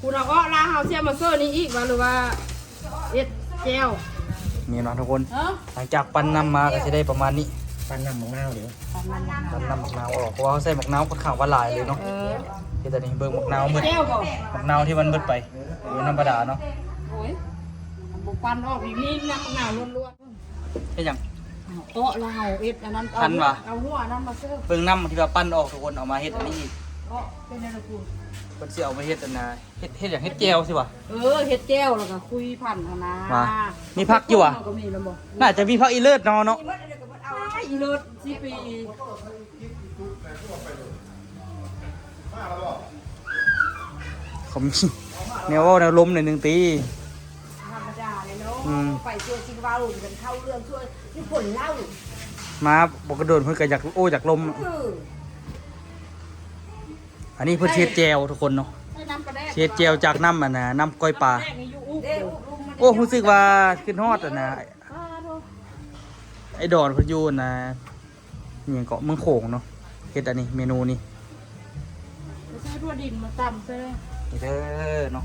ຄູນເອົາເອາະລາວເຮົາຊິເອົາມາເສີນີ້ອີກຫວາ ຫຼືວ່າເຮັດແຈ່ວ? ນີ້ເນາະທຸກຄົນ ເອີ ຫຼັງຈາກປັ່ນນ້ຳມາກໍຊິໄດ້ປະມານນີ້ ປັ່ນນ້ຳໝາກນາວເດ ປັ່ນນ້ຳໝາກນາວອອກ ເພາະວ່າເຮົາໃສ່ໝາກນາວຄ່ອນຂ້າງວ່າຫຼາຍເລີຍເນາະ. ເອີ ເຮັດອັນນີ້ເບິ່ງໝາກນາວໝົດ ແຈ່ວບໍ່? ໝາກນາວທີ່ມັນເບິດໄປ ບໍ່ທຳມະດາເນາະ. ໂອ້ຍ ບໍ່ປັ່ນອອກນີ້ ມີນ້ຳໝາກນາວລ້ວນໆ. ເຮັດຫຍັງ? ເອາະລະເຮົາເຮັດອັນນັ້ນ ພັນຫວາ? ເອົາຫົວອັນນັ້ນມາເສີ ເບິ່ງນ້ຳທີ່ວ່າປັ່ນອອກທຸກຄົນ ເອົາມາເຮັດອັນນີ້ອີກ ເອາະເປັນແນວໃດ? ເພິ່ນຊິເອົາໄປເຮັດອັນນ່າ ເຮັດ ເຮັດຫຍັງ? ເຮັດແຈ່ວຊິຫວາ? ເອີ ເຮັດແຈ່ວ ແລ້ວກໍຄຸຍພັນຫັ້ນນະ ຫວາ? ມີຜັກຢູ່ຫວາ? ກໍມີແລ້ວບໍ່? ໜ້າຈະມີຜັກອີເລີດເນາະ ເນາະ ມີໝົດ ອັນນີ້ກໍໝົດ ເອົາອີເລີດ ສີ່ປີ ເຂົາມີແນວເວົ້າແນວລົມໜ້ອຍໜຶ່ງຕິ. ທຳມະດາແຫຼະເນາະ ອືມ ໄປຊວນຊິເວົ້າກັນເຂົ້າເລື່ອງຊວນຢູ່ຄົນເລົ່າ ມາບໍ່ກະດົນເພິ່ນກໍຢາກໂອ້ຢາກລົມ. ເອີ ອັນນີ້ເພິ່ນຊິເຮັດແຈ່ວທຸກຄົນເນາະ ໃສ່ນ້ຳປາແດກ ຊິເຮັດແຈ່ວຈາກນ້ຳອັນນ່າ ນ້ຳກ້ອຍປາ. ນ້ຳປາແດກນີ້ຢູ່ອຸ ເດ້ ອຸ ໂອ້ ຮູ້ສຶກວ່າຄິດຮອດອັນນ່າ ປາໂທ້ ໄອ້ດອນເພິ່ນຢູ່ອັນນ່າ ອີ່ຫຍັງເກາະ ເມືອງໂຂງເນາະ ເຮັດອັນນີ້ ເມນູນີ້ ໃສ່ຖົ່ວດິນມາຕຳໃສ່ ນີ້ເດີເນາະ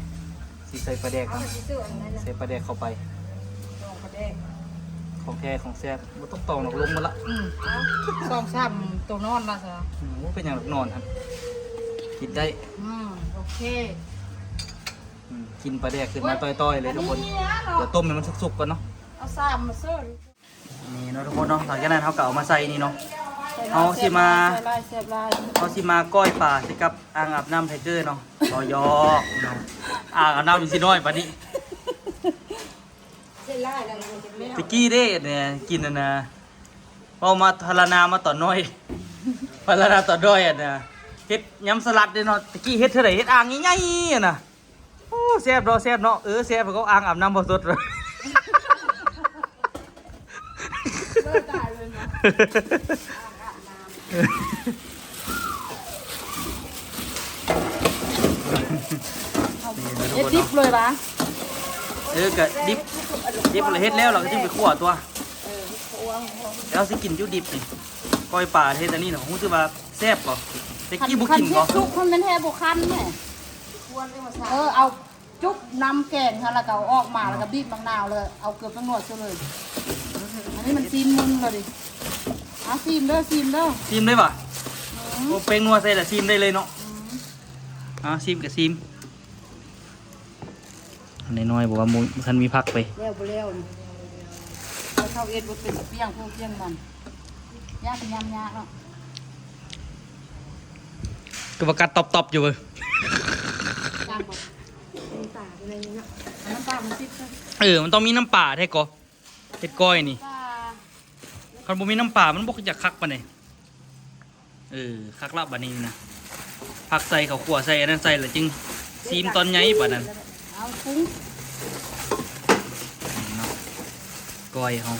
ຊິໃສ່ປາແດກນຳ ໃສ່ປາແດກເຂົ້າໄປ ຂອງແທ້ຂອງແຊບ ບໍ່ຕ້ອງຕອງດອກ ລົງໝົດລະ ອືມ ສອງສາມໂຕນອນລະຊະ ອືມ ບໍ່ເປັນຫຍັງດອກ ນອນຫັ້ນ ກິນໄດ້ ອືມ ໂອເຄ ອືມ ກິນປາແດກຂຶ້ນມາຕ່ອຍໆເລີຍທຸກຄົນ ດຽວຕົ້ມໃຫ້ມັນສຸກໆກ່ອນເນາະ ເອົາສາມມາເສີ. ນີ້ເນາະທຸກຄົນເນາະ ຫຼັງຈາກນັ້ນເຮົາກໍເອົາມາໃສ່ນີ້ເນາະ ເຮົາຊິມາ ເຮົາຊິມາກ້ອຍປາໃສ່ກັບອ່າງອາບນ້ຳໄທເກີເນາະ ບໍ່ຢອກເນາະ ອ່າງອາບນ້ຳຢູ່ຊິນ້ອຍປານນີ້ ຕະກີ້ເດ້ ແນ່ ກິນອັນນ່າ ເວົ້າມາພັນລະນາມາຕອນນ້ອຍ ພັນລະນາຕອນນ້ອຍອັນນ່າ ເຮັດຍຳສະຫຼັດເດ້ເນາະ ຕະກີ້ເຮັດເທື່ອໃດ ເຮັດອ່າງໃຫຍ່ໆຫັ້ນນະ. ໂອ້ ແຊບເນາະ ແຊບເນາະ ເອີ ແຊບ ເຂົາອ່າງອາບນ້ຳບໍ່ສົດ ເລີຍຕາຍເລີຍເນາະ ອ່າງອາບນ້ຳ ເຮັດດິບເລີຍຫວາ? ເອີ ກະດິບ ດິບລະເຮັດແລ້ວ ລະກະຈຶ່ງໄປຂົ້ວຕົວະ ເອີ ຂົ້ວ ແລ້ວຊິກິນຢູ່ດິບນີ້ ກ້ອຍປາເຮັດອັນນີ້ເນາະ ຮູ້ສຶກວ່າແຊບບໍ່? ແຕ່ກີ້ບໍ່ກິນບໍ່ ຄັນເຮັດສຸກມັນແທ້ບໍ່ຄັນແມ້ ເອີ ເອົາ ຈຸບນ້ຳແກງຫັ້ນ ແລ້ວກໍເອົາອອກມາ ແລ້ວກໍບີບໝາກນາວເລີຍ ເອົາເກືອແປ້ງນົວໃສ່ເລີຍ ອັນນີ້ມັນຊີມມຶນແລ້ວເດ ອາ ຊີມເດີ ຊີມເດີ ຊີມໄດ້ຫວາ? ອືມ ໂອ້ ແປ້ງນົວໃສ່ລະຊີມໄດ້ເລີຍເນາະ ອືມ ອາ ຊີມກໍຊີມ ອັນນ້ອຍໆ ບອກວ່າບໍ່ ບໍ່ທັນມີຜັກໄປ ແລ້ວບໍ່ແລ້ວນີ້ ເຂົາເຮັດບໍ່ເປັນ ປຽງຜູ້ປຽງມັນ ຍາກ ຍາກ ຍາກເນາະ ຄືວ່າກັດຕອບໆຢູ່ເວີຍ ຕ່າງບໍ່? ເອີ ມັນຕ້ອງມີນ້ຳປາແທ້ກໍ ເຮັດກ້ອຍນີ້ ຄັນບໍ່ມີນ້ຳປາ ມັນບໍ່ຢາກຄັກປານໃດ ເອີ ຄັກລະບາດນີ້ນະ ຜັກໃສ່ ເຂົ້າຂົ້ວໃສ່ ອັນນັ້ນໃສ່ ລະຈຶ່ງຊີມຕອນໃຫຍ່ບາດນັ້ນ ເອົາປຸງ ເນາະ ກ້ອຍເຮົາ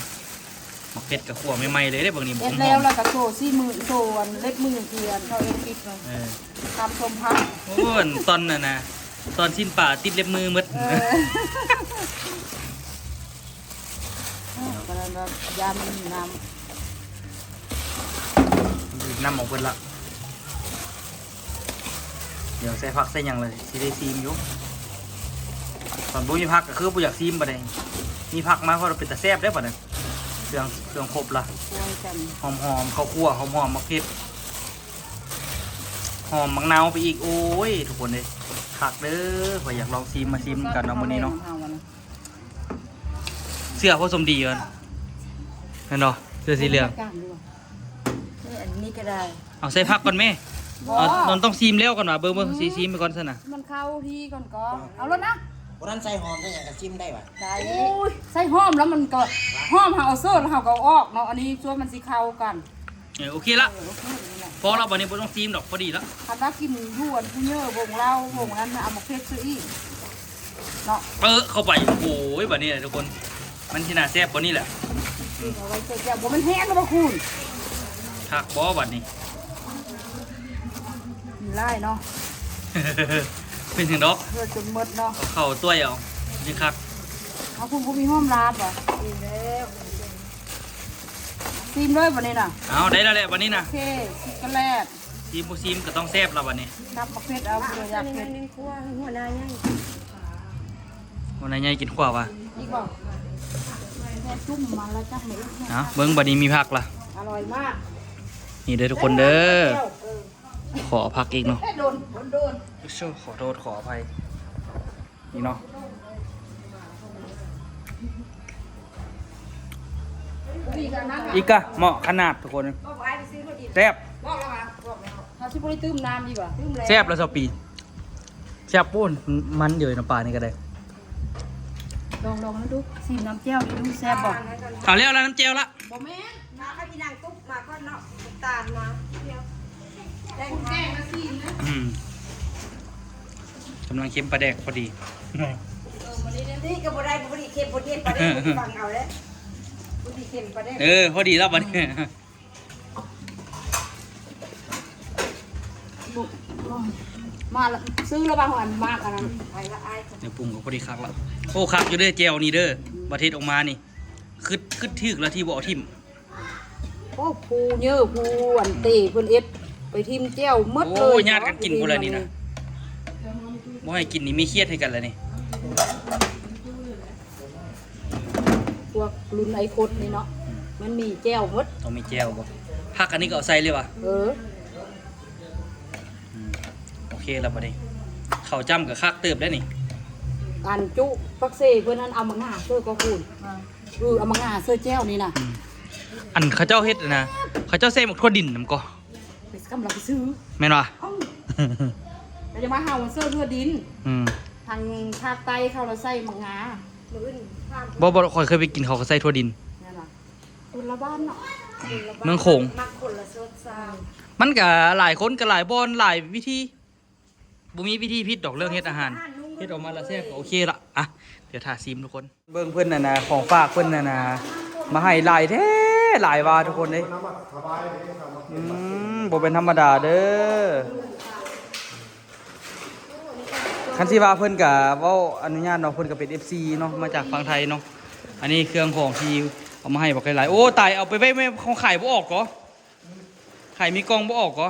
ໝາກ ເຮັດກະຂົ້ວໃໝ່ໆເລີຍເດ້ ເບິ່ງນີ້ ເຮັດແລ້ວ ແລ້ວກະໂຊສີມື ໂຊອັນເລັບມືທີ່ອັນເຂົາເຮັດຕິດນັ້ນ ເອີ ຕຳສົ້ມຜັກ ໂອ້ ອັນຕອນນັ້ນນະ ຕອນຊີ້ນປາຕິດເລັບມືໝົດ ເອີ ເອີ ກະນັ້ນວ່າຢາມັນໜ້ຳ ນ້ຳອອກເບິດລະ. ດຽວໃສ່ຜັກໃສ່ຫຍັງລະຊິໄດ້ຊີມຢູ່ ຕອນບໍ່ມີຜັກກະຄືບໍ່ຢາກຊີມບາດນີ້ ມີຜັກມາພໍເປັນຕາແຊບເດ້ບາດນີ້ ເຄື່ອງ ເຄື່ອງຄົບລະ ຫອມໆ ເຂົ້າຂົ້ວ ຫອມໆ ໝາກເຜັດ ຫອມໝາກນາວໄປອີກ ໂອ້ຍ ທຸກຄົນເອີຍ ຄັກເດີ ຂ້ອຍຢາກລອງຊີມ ມາຊີມນຳກັນເນາະມື້ນີ້ເນາະ. ເສື້ອພໍສົມດີກ່ອນ ແມ່ນບໍ່? ເສື້ອສີເຫຼືອງ ເອີ ອັນນີ້ກະໄດ້ ເອົາໃສ່ຜັກກ່ອນແມ້ ບໍ່ ເອົາ ມັນຕ້ອງຊີມແລ້ວກ່ອນຫວາ ເບິ່ງ ເບິ່ງ ອືມ ຊີມໄປກ່ອນຊັ້ນນະ ມັນເຂົ້າທີ່ກ່ອນກໍ ເອົາໂລດນະ ບໍ່ທັນໃສ່ຫອມໃສ່ຫຍັງກະຊີມໄດ້ຫວາ ໄດ້ ໂອ້ຍ ໃສ່ຫອມແລ້ວມັນກໍ ຫອມເຮົາເອົາເສີແລ້ວເຮົາກໍເອົາອອກເນາະ ອັນນີ້ສ່ວນມັນຊິເຂົ້າກັນ. ເອີ ໂອເຄລະ ເອີ ໂອເຄ ພໍລະ ບາດນີ້ບໍ່ຕ້ອງຊີມດອກ ພໍດີລະ ຄັນວ່າກິນຢູ່ອັນຜູ້ເຍີວົງລາວວົງນັ້ນ ເອົາໝາກເຜັດໃສ່ອີກເນາະ ເອີ ເຂົ້າໄປ ໂອ້ຍ ບາດນີ້ແຫຼະທຸກຄົນ ມັນຊິໜ້າແຊບກວ່ານີ້ແຫຼະ ເອົາໄວ້ໃສ່ແຈ່ວ ບໍ່ແມ່ນແຫ້ງແລ້ວບໍ່ຄູນ ຄັກບໍ່ບາດນີ້ ມີຫຼາຍເນາະ ເປັນຫຍັງດອກ ເພື່ອຈົນໝົດເນາະ ເອົາເຂົ້າຕ້ວຍເອົາ ຊິຄັກ ເອົາ ພຸ້ນບໍ່ມີຫອມລາບຫວາ ຊີມເລີຍບາດນີ້ນະ ເອົາ ໄດ້ແລ້ວແຫຼະບາດນີ້ນະ ໂອເຄ ຊີມກັນແລ້ວ ຊີມບໍ່ຊີມກະຕ້ອງແຊບລະບາດນີ້ ກັບໝາກເຜັດເອົາ ຜູ້ໃດຢາກເຜັດ ຫົວໜ້າໃຫຍ່ ຫົວໜ້າໃຫຍ່ກິນຂົ້ວຫວາ ອີກບໍ່ ແມ່ຈຸ້ມມາແລ້ວຈັກແມ່ອີກ ເອົາ ເບິ່ງບາດນີ້ມີຜັກລະ ອະລ່ອຍມາກ ນີ້ເດີທຸກຄົນເດີ ເອີ ຂໍເອົາຜັກອີກເນາະ ເອີ ໂດນ ໂດນ ໂອ້ ຂໍໂທດ ຂໍອະໄພ ນີ້ເນາະ ອີກກະເໝາະຂະໜາດທຸກຄົນ ແຊບ ເຮົາຊິບໍ່ໄດ້ຕື່ມນ້ຳອີກຫວາ ແຊບລະຊາວປີ ແຊບໂພດ ມັນຢູ່ນ້ຳປານີ້ກະໄດ້ ລອງ ລອງນຳດູ ຊີມນ້ຳແຈ່ວນີ້ດູ ແຊບບໍ່ ເອົາແລ້ວລະ ນ້ຳແຈ່ວລະ ບໍ່ແມ່ນ ມາໃຫ້ພີ່ນາງຕຸກມາກ່ອນເນາະ ຕານມາ ແກງ ແກງມາຊີມເດີ ອືມ ກຳລັງເຄັມປາແດກພໍດີ ເອີ ມື້ນີ້ເດ້ ນີ້ກະບໍ່ໄດ້ ພໍດີເຄັມ ພໍດີປາແດກ ຟັງເອົາເດ້ ພໍດີເຄັມປາແດກ ເອີ ພໍດີແລ້ວບາດນີ້ ມາລະ ຊື້ລະຫວ່າງອັນມາກອັນນັ້ນ ໄປລະອ້າຍ ເນື້ອປຸງກະພໍດີຄັກລະ ໂອ້ ຄັກຢູ່ເດີ ແຈ່ວນີ້ເດີ ບາດເຮັດອອກມານີ້ ຄຶດ ຄຶດຖືກລະທີ່ບໍ່ເອົາຖິ້ມ ໂອ້ ຜູ້ເຍີຜູ້ອັນເຕເພິ່ນເຮັດໄປຖິ້ມແຈ່ວໝົດເລີຍ ໂອ້ຍ ຍາດກັນກິນພຸ້ນລະນີ້ນະ ບໍ່ໃຫ້ກິນນີ້ມີຄຽດໃຫ້ກັນລະນີ້ ພວກລຸ້ນໄອຄົດນີ້ເນາະ ມັນມີແຈ່ວໝົດ ຕ້ອງມີແຈ່ວບໍ່ ຜັກອັນນີ້ກະເອົາໃສ່ເລີຍຫວາ ເອີ ອືມ ໂອເຄລະບາດນີ້ ເຂົ້າຈ້ຳກະຄັກເຕີບໄດ໋ນີ້ ອັນຈຸຜັກເສເພິ່ນນັ້ນ ເອົາມາງາເສີກໍຄູນ ເອີ ເອົາມາງາເສີແຈ່ວນີ້ນະ ອືມ ອັນເຂົາເຈົ້າເຮັດນະ ເຂົາເຈົ້າໃສ່ໝາກຖົ່ວດິນນຳກໍ ໄປກຳລັງຊື້ ແມ່ນຫວາ ເອົ້າ ກະຈະມາເຮົາເສີຖົ່ວດິນ ອືມ ທາງພາກໃຕ້ເຂົາລະໃສ່ໝາກງາ ມື້ອື່ນ ບໍ່ ບໍ່ ຂ້ອຍເຄີຍໄປກິນ ເຂົາກະໃສ່ຖົ່ວດິນ ແມ່ນຫວາ ຄົນລະບ້ານເນາະ ຄົນລະບ້ານ ເມືອງໂຂງ ມັກຄົນລະຊົດຊາດ ມັນກະຫຼາຍຄົນກະຫຼາຍບ່ອນ ຫຼາຍວິທີ ບໍ່ມີວິທີຜິດດອກເລື່ອງເຮັດອາຫານ ເຮັດອອກມາລະແຊບກະໂອເຄລະ ອະ ດຽວຖ້າຊີມທຸກຄົນ ເບິ່ງເພິ່ນຫັ້ນນະ ຂອງຝາກເພິ່ນຫັ້ນນະ ມາໃຫ້ຫຼາຍແທ້ຫຼາຍວ່າທຸກຄົນເອີຍ ອືມ ບໍ່ແມ່ນທຳມະດາເດີ ຄັນຊິວ່າເພິ່ນກະເວົ້າອະນຸຍາດເນາະ ເພິ່ນກະເປັນເອັຟຊີເນາະ ມາຈາກຝັ່ງໄທເນາະ ອັນນີ້ເຄື່ອງຂອງທີ່ເອົາມາໃຫ້ບັກຫຼາຍໆ ໂອ້ ຕາຍ ເອົາໄປໄວ້ ຂອງຂາຍບໍ່ອອກກໍ ຂາຍມີກ່ອງບໍ່ອອກກໍ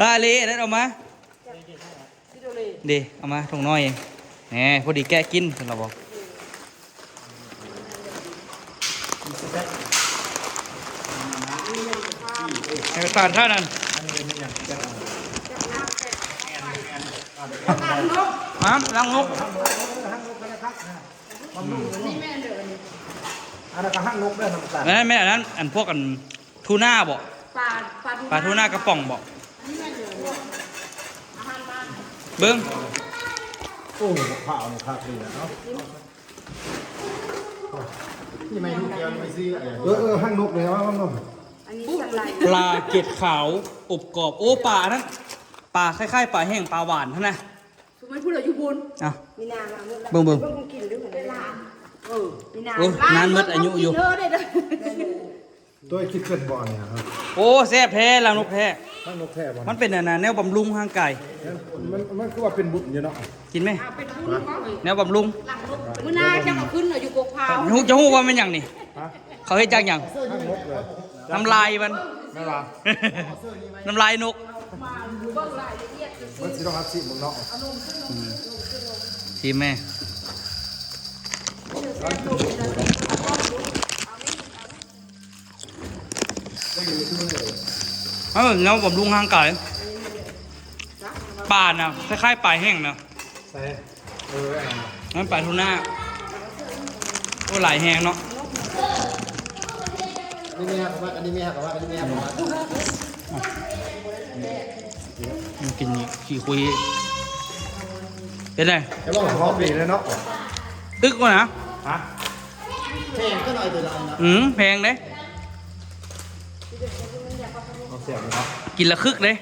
ອາເລ ອັນນັ້ນເອົາມາ ເດ ເອົາມາຖົງນ້ອຍ ແໜ່ ພໍດີແກະກິນ ເພິ່ນລະບອກ ໃຫ້ຕານທ່ານັ້ນ ມາລ້າງນົກ ອັນນັ້ນກະຮັກນົກເດີ ອັນນັ້ນແມ່ນ ອັນນັ້ນ ອັນພວກອັນ ທູນາບໍ ປາ ປາທູນາກະປ໋ອງບໍ ເບິ່ງ ໂອ້ ບັກພ້າວນີ້ຄັກດີແລ້ວເນາະ ນີ້ແມ່ນລູກແກ້ວນີ້ໄປຊື້ ເອີ ເອີ ຮັກນົກເລີຍ ເອົາ ເອົາ ເອົາ ອັນນີ້ ປາເກັດຂາວອົບກອບ ໂອ້ ປາອັນນັ້ນ ປາຄ້າຍໆປາແຫ້ງ ປາຫວານຫັ້ນນະ ມັນພຸ້ນລະຢູ່ພຸ້ນ ເອົ້າ ມີນາມາໝົດລະ ເບິ່ງໆ ເບິ່ງຂອງກິນເດີ້ ເວລາ ເອີ ມີນາ ໂອ້ ນານໝົດອາຍຸຢູ່ ເດີ ໂຕຍຄິດເປັນບໍ່ນີ້ນະ ໂອ້ ແຊບແທ້ ລັງນົກແທ້ ລັງນົກແທ້ບໍ່ ມັນເປັນອັນນະ ແນວບຳລຸງຮ່າງກາຍ ມັນ ມັນຄືວ່າເປັນບຸນຢູ່ເນາະ ກິນແມ ເອົາເປັນບຸນເນາະ ແນວບຳລຸງ ລັງນົກ ມື້ໜ້າຈະເອົາຂຶ້ນເອົາຢູ່ກົກພາວ ຮູ້ ຈະຮູ້ວ່າແມ່ນຫຍັງນີ້ ຮະ ເຂົາເຮັດຈາກຫຍັງ ລັງນົກເລີຍ ນ້ຳລາຍມັນ ແມ່ນບໍ່ ນ້ຳລາຍນົກ ມັນຊິລອງຮັບຊີມເບິ່ງເນາະ ອືມ ຊີມແມ່ ເອີ ແນວບຳລຸງຮ່າງກາຍ ປານະ ຄ້າຍໆ ປາແຫ້ງນະ ໃສ່ ເອີ ນັ້ນປາທູນາ ໂອ້ ຫຼາຍແຮງເນາະ ອັນນີ້ແມ່ນະ ອັນນີ້ແມ່ນະ ອັນນີ້ແມ່ນະ ມັນກິນຂີ້ຄຸຍ ເປັນໄງ ແຕ່ວ່າຫອມດີເລີຍເນາະ ຕຶກວ່ານະ ຮະ ແພງກໍໜ້ອຍຕົວລະອັນນະ ອືມ ແພງເດ້ ເອົາແຊບເລີຍເນາະ ກິນລະຄຶກເດ້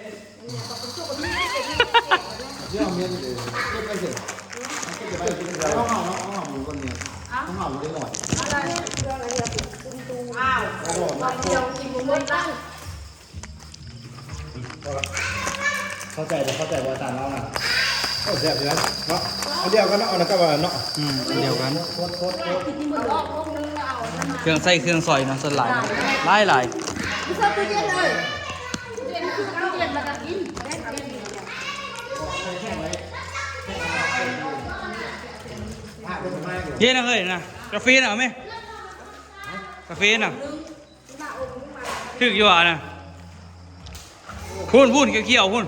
ເຂົ້າໃຈບໍ່ ເຂົ້າໃຈບໍ່ ອາຈານເວົ້ານະ ໂອ້ ແຊບຢູ່ນະເນາະ ອັນດຽວກັນເນາະ ອັນນັ້ນກັບອັນນັ້ນເນາະ ອືມ ອັນດຽວກັນ ເຄື່ອງໃຊ້ເຄື່ອງສອຍເນາະ ສ່ວນຫຼາຍເນາະ ຫຼາຍໆ ໃສ່ຕູ້ເຢັນເລີຍ ຕູ້ເຢັນ ຕູ້ເຢັນແລ້ວກໍກິນ ເຢັນນະເຮີຍນະ ກາເຟນະເອົາແມ ກາເຟນະ ຖືກຢູ່ວ່ານະ ພຸ້ນໆ ຂຽວໆ ພຸ້ນ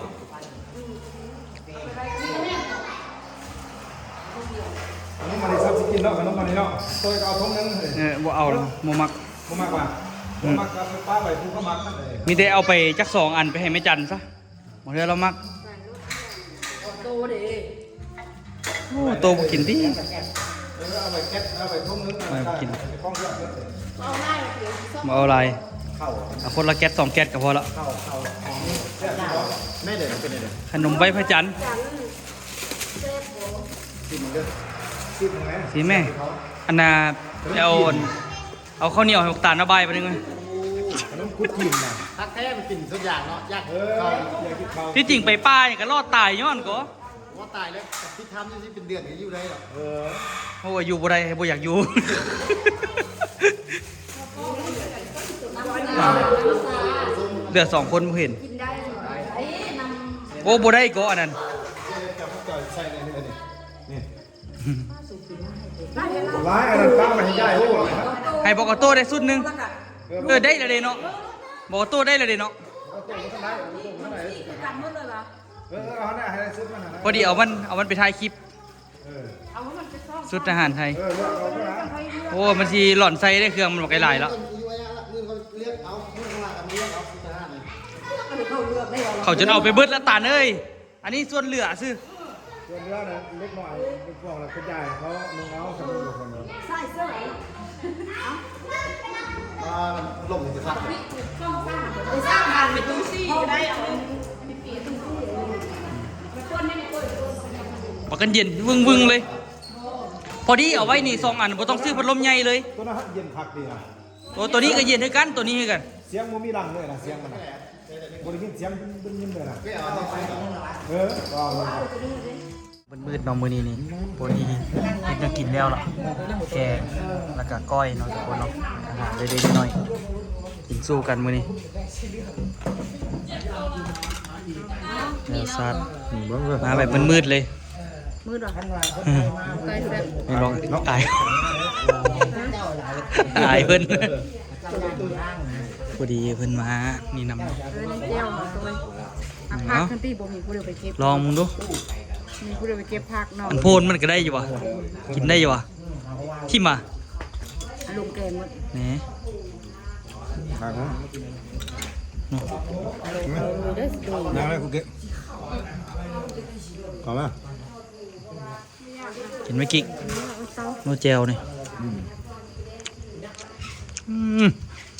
ຂະໜົມອັນນີ້ຊອບຊິກິນເນາະ ຂະໜົມອັນນີ້ເນາະ ໂຕຍກໍເອົາຖົງໜຶ່ງ ເອີ ບໍ່ເອົາ ບໍ່ມັກ ບໍ່ມັກວ່າ ອືມ ບໍ່ມັກກໍປະໄວ້ຜູ້ເຂົາມັກນັ້ນເລີຍ ມີແຕ່ເອົາໄປຈັກສອງອັນໄປໃຫ້ແມ່ຈັນຊະ ບາງເທື່ອລາວມັກ ໂຕເດ້ ໂອ້ ໂຕບໍ່ກິນຕິ ເອີ ເອົາໄປແກັດ ເອົາໄປຖົງໜຶ່ງ ເອົາໄປກິນ ເອົາໄປຂອງເພື່ອນເພິ່ນ ບໍ່ເອົາຫຼາຍ ເອົາຄົນລະແກັດສອງແກັດກໍພໍລະ ເຂົ້າ ເຂົ້າ ແມ່ເດີ ເປັນເດີ ຂະໜົມໄຫວ້ພະຈັນ ຊີມເດີ ຊີມແມ່ ຊີມແມ່ ອັນນ່າ ໄປເອົາ ເອົາເຂົ້າໜຽວໃຫ້ບັກຕານມາບາຍບາດໜຶ່ງເວີຍ ຂະໜົມກຸດຈີນນະ ຄັກແທ້ ມັນກິນທຸກຢ່າງເນາະ ຢາກ ເອີ ຢາກກິນເຂົ້າ ທີ່ຈິງໄປປ່ານີ້ກໍລອດຕາຍຍ້ອນກໍ ວ່າຕາຍແລ້ວ ຕິດຖ້ຳຢູ່ຊິເປັນເດືອນກໍຢູ່ໄດ້ດອກ ເອີ ໂອ້ຍ ຢູ່ບໍ່ໄດ້ ບໍ່ຢາກຢູ່ ເຫຼືອສອງຄົນບໍ່ເຫັນ ໂອ້ ບໍ່ໄດ້ກໍອັນນັ້ນ ນີ້ ຫຼາຍອັນນັ້ນປະມາໃຫ້ຍາຍຮູ້ ໃຫ້ບອກອອໂຕ້ໄດ້ຊຸດໜຶ່ງ ເອີ ໄດ້ລະເດ້ເນາະ ບອກອອໂຕ້ໄດ້ລະເດ້ເນາະ ເອີ ເອົາຫັ້ນນະ ໃຫ້ໄດ້ຊຸດມັນນະ ພໍດີເອົາມັນ ເອົາມັນໄປຖ່າຍຄລິບ ເອີ ຊຸດທະຫານໄທ ເອີ ເລືອກເອົາເລີຍນະ ໂອ້ ມັນຊິຫຼອນໃສ່ໄດ້ ເຄື່ອງມັນບັກຫຼາຍແລ້ວ ເລືອກເອົາ ເລືອກເອົາ ເລືອກເອົາຊຸດທະຫານນີ້ ເຂົາຈົນເອົາໄປເບິດລະຕານເອີຍ ອັນນີ້ສ່ວນເຫຼືອຊື່ ສ່ວນເຫຼືອນະ ເດັກນ້ອຍເປັນພວກລະກະຈາຍເຂົານຸ່ງເອົາ ສະເພາະຄົນເນາະ ໃສ່ເສື້ອ ອ່າ ລົມນີ້ຈະຄັກ ໄປສ້າງບ້ານເປັນຕຸ້ງຊີ້ກໍໄດ້ ເອົາ ບັກກັນເຢັນວຶ່ງໆເລີຍ ພໍດີເອົາໄວ້ນີ້ສອງອັນ ບໍ່ຕ້ອງຊື້ພັດລົມໃຫຍ່ເລີຍ ຕົວນັ້ນເຢັນຄັກດີນະ ໂຕ ໂຕນີ້ກໍເຢັນຄືກັນ ໂຕນີ້ຄືກັນ ສຽງບໍ່ມີຫຼັງເລີຍນະ ສຽງມັນນະ ບໍ່ໄດ້ຍິນສຽງບຶ້ນໆເລີຍນະ ເອີ ມືດໆເນາະ ມື້ນີ້ນີ້ ໂຕນີ້ເຮັດແນວກິນແລ້ວລະ ແກງ ແລ້ວກະກ້ອຍເນາະ ທຸກຄົນເນາະ ອາຫານເລັກໆນ້ອຍໆ ກິນສູ້ກັນມື້ນີ້ ແນວຊາດ ມາແບບມືດໆເລີຍ ມືດຫວາ ໄກ່ແຊບ ແມ່ນບໍ່? ອາຍ ອາຍເພິ່ນ ພໍດີເພິ່ນມານີ້ນຳ ເອີ ນີ້ແຈ່ວມາໂຕຍ ອືມ ຜັກ ເນາະ ຄັນຕີບໍ່ມີຜູ້ໃດໄປເກັບ ລອງເບິ່ງດູ ມີຜູ້ໃດໄປເກັບຜັກເນາະ ອັນໂພນມັນກໍໄດ້ຢູ່ຫວາ? ກິນໄດ້ຢູ່ຫວາ? ຖິ້ມມາ ລົງແກງໝົດ ນີ້ ຜັກເນາະ ເອີ ເດີ ນາງໄດ້ກູເກະ ເຂົ້າມາ ກິນໄວ້ກິກ ເອົາແຈ່ວນີ້ ອືມ ອືມ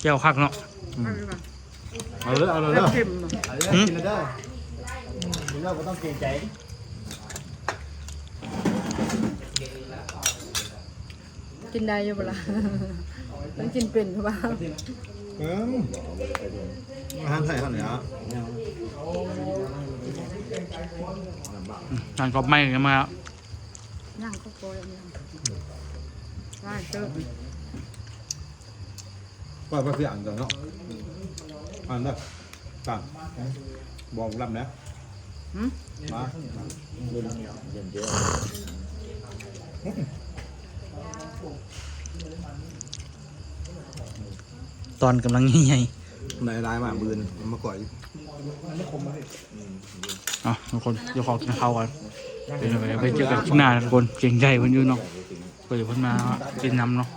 ແຈ່ວຄັກເນາະ ອືມ ເອົາເລີຍ ເອົາເລີຍ ເອົາເລີຍ ກິນເລີຍ ກິນເລີຍ ບໍ່ຕ້ອງເກງໃຈ. ກິນໄດ້ຢູ່ບໍ່ລະ? ມັນກິນເປັນຄືວ່າ ເອີ ອາຫານໄທເຮົານີ້ລະ ອືມ ທານກອບໄມ້ກັນມາ ຍ່າງກໍບໍ່ໄດ້ ຫຼາຍເຕີບ ວ່າພາກເສຍອັນເດີເນາະ ອັນເດີ ຕາມ ບອກລຳແດ່ ຫືມ ມາ ຕອນກຳລັງໃຫຍ່ໆ ໄດ້ຫຼາຍມາ ມື້ອື່ນເອົາມາກ້ອຍ ເອົາ ທຸກຄົນ ດຽວຂໍກິນເຂົ້າກ່ອນ ໄປເຈີກັນຄລິບໜ້າ ທຸກຄົນ ເກງໃຈເພິ່ນຢູ່ເນາະ ເພິ່ນ ເພິ່ນມາກິນນຳເນາະ.